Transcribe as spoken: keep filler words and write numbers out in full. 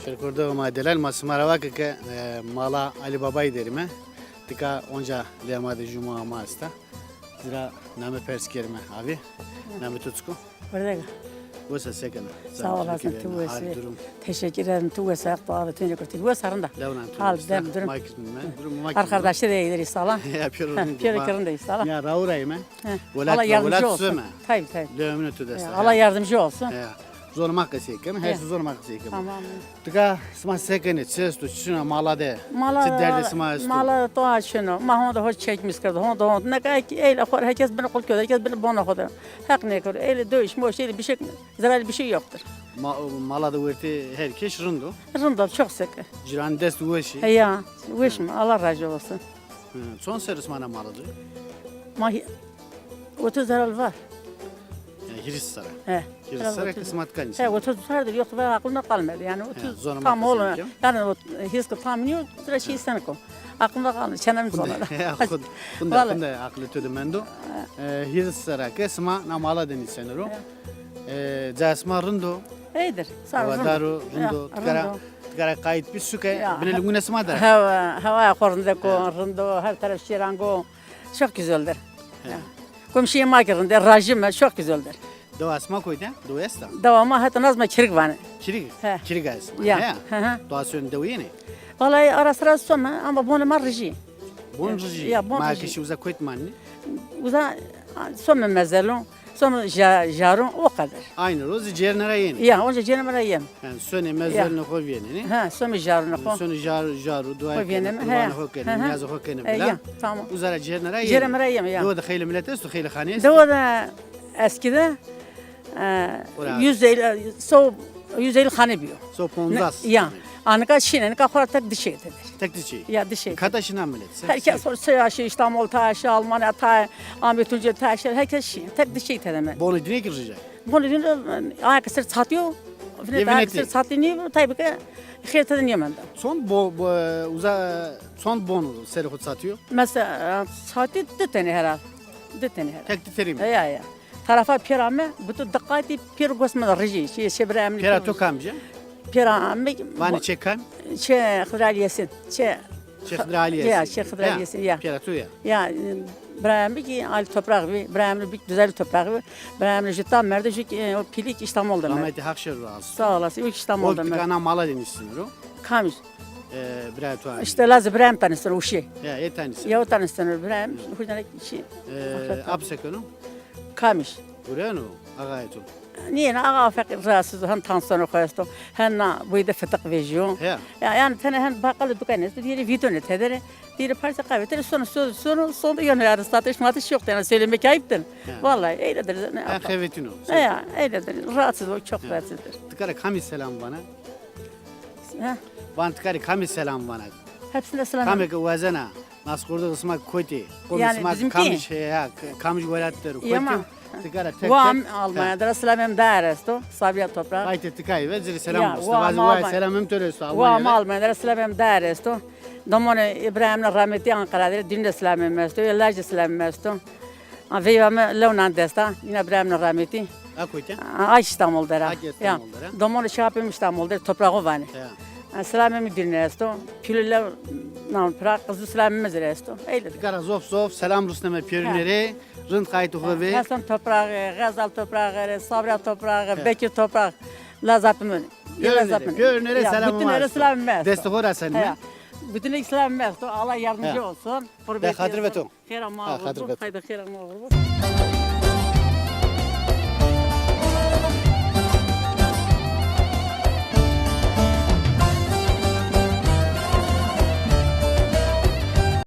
Şêrkurdo ma delal, ma sima ra vake ke, e, mala Ali Babay derîme. Tika onca lê ma de jû ma esta. Zira name pers kerime abi. Name to çik o? Werdega. Wes a, se kena? Sağ olasın, tu wes a. Hal, durum. Teşekkür ederim, tu wes a, ayakta abi, tu ne kurtuldu? Wes a, rind a. Lewnan tu. Hal, dem, durum. Ma kirtin me. Durum ma kirtin. Arkadaşlar da iyidir inşallah. Ya, piyoro rind. Piyoro rind inşallah. Ya, raurayım. He. Allah yardımcı olsun. Tabii, tabii. Lewmine tu desta. Allah yardımcı olsun. He. Zor ma qesey keme, her su zor ma qesey keme. Tamam. Tika sima se kenê, çi esto, çi çin o mala de? Mala, çi derdê sima esto? Mala de to çin o. Ma honde ho çekmiş kerdo, honde, honde. Neka ki eyle xo, herkes bine qul kerdo, herkes bine bona xo de. Heq nêkero. Eyle döş, moş, eyle bir şey, zararlı bir şey yoktur. Ma-, mala de wertê her kes rind o? Rind o, çok seke. Ciran dest weş ê? He ya, weş mi? Allah razı olsun. Hı, çond serr o sima na mala de? Ma hi-, otuz herhal var. Yani hîris serr a. He. Hîris serr a ki sima tika nîşenê. He, otuz serrdir, yoksa ben aklımda kalmadı. Yani otuz tam olmuyor. Yani o hîris ki tam yok, sıra şey sen ko. Aklımda kalmadı, çenem zorladı. He, xo de, xo de, xo de aqilê to de mendo. E, hîris serr a ki sima na mala de nîşenê ro. He. E, cayê sima rind o? Eydir, sağ ol. Hewadar o, rind o. Tika ra, tika ra qayît bî suke, binê lingûnê sima der. Hewa, hewa xo rindek o, rind o, her taraf şêrang o. Çok güzeldir. He. Ya. Komşuyê ma ki rind ê, rajim e, çok güzeldir. Dewa sima koyde? Dewa esta? Dewa ma heta naz ma Kirig vanê. Kirig? He. Kirig a sima. Ya. He. Hı hı. Dewa sonê dewe yenê? Vallahi ara sıra some ama bonê ma rijî. Bon rijî. Ya, bon rijî. Ma ki şî uza koyt manenê? Uza some mezelon. Some ja-, jarun, o kadar. Aynı roz cêrine ra yenê? Ya, onca cêrine ra yenê. Yani sonê mezelunê xo vênenê? Ha, some jarunê xo. Sonê jar-, jaru, dua kenê, qurbanê xo kenê, niyazê xo kenê bila. Ya, tamam. Uza ra cêrine ra yenê? Cêrine ra yenê, ya. Dewe de xeylê milet esto, xeylê xanî esto? Dewe de eskide, e, yüz elli, so-, yüz elli xane biyo. So ponzas. Ya. Anika şîne, nika xora tek di şey teder. Tek di şey? Ya, di şey. Kata şîna milet? Herkes sor, şey, şey, İstanbul ta, şey, Almanya ta, Ahmet Tuncer ta, şey, herkes şî. Tek di şey tedeme. Bonê dîne ki rijay? Bonê dîne, ayak ser çatîyo. Vine ayak ser çatî nîyo, tabii ki xêr tede nîyemenda. Çond bo-, bo-, uza, çond bon serê xo çatîyo? Mesela, çatî di tenî herhal. Di tenî herhal. Tek di tenî mi? Ya, ya. Tarafa pêra mi, butu diqatî pêro gos mi de rijî. Şey, şey, bira emni. Pêra to kamcî? Pêra mi. Vanê çê kam? Çê Xidralî Yesin. Çê Xidralî Yesin. Ya, çê Xidralî Yesin, ya. Pêra to ya. Ya, bira mi ki Ali Toprak bi, bira mi bi Güzel Toprak bi, bira mi jüta merdi jük, e, o pilik İstanbul de merdi. Rahmetli Hak şer razı. Sağ olasın, o İstanbul de merdi. O tika na mala de niştîno ro? Kamcî? E, bira to. İşte lazı bira mi tanıştır o şey. Ya, e tanıştır. Ya, o tanıştır bira mi, hocam şey. E, ap se keno? Kamcî? Gureno, axayê to? Nîyeno, axa feqîr rahatsız o, hem tansiyonê xo esto, hem na boyî de fitiq vejîyo. He. Ya, yani tene hem bakkal dukan esto, dîrê vîdonê tedere, dîrê parça qehve tedere, sono, sono, sono, sono, yani, yani satış matış yoktur, yani söylemek ayıptır. He. Vallahi öyledir. Hem xevetîno. He, ya, öyledir. Rahatsız o, çok rahatsızdır. Ti kare kamî selam vana? He. Van ti kare kamî selam vana? Hepsine selam. Kamê ke wazena. Nasqurdu sima kotî. Qomê sima Kamij, he, ya, Kamij welat der kotî. Tika ra tek tek. Wa Almanya der selamê mi daer esto. Sabriya Toprak. Qaytê tikayî ve ci rê selam esto. Vazî wa selamê mi to rê esto. Wa Almanya der selamê mi daer esto. Domonê İbrahim rahmetî Ankara der, dînû de selamê mi esto. Ya lajê selamê mi esto. A, veyva mi lewnan desta, îna birayê mi rahmetî. A kotî? A, a İstanbul der a. A İstanbul der a. Domonê şapê mi İstanbul der, Topraxo vanê. Ya. A, selamê mi dîrine esto. Pîlû lew nan pira, qizû selamê mi zî rê esto. Eyle. Ti kara zof zof selam rusneme pîyorîne rê, rind qaytê xo vê. Hesen Topraxî, Xezal Topraxî rê, Sabra Topraxî, Bekir Toprak, lazapê mi. Pîyorîne rê, pîyorîne rê selamê mi esto. Bütününe rê selamê mi esto. Destê xo ra senîme. Bütününe selamê mi esto. Allah yardımcı olsun. Be xatir ve to. Xêra ma vurbo. Haydi xêra ma vurbo.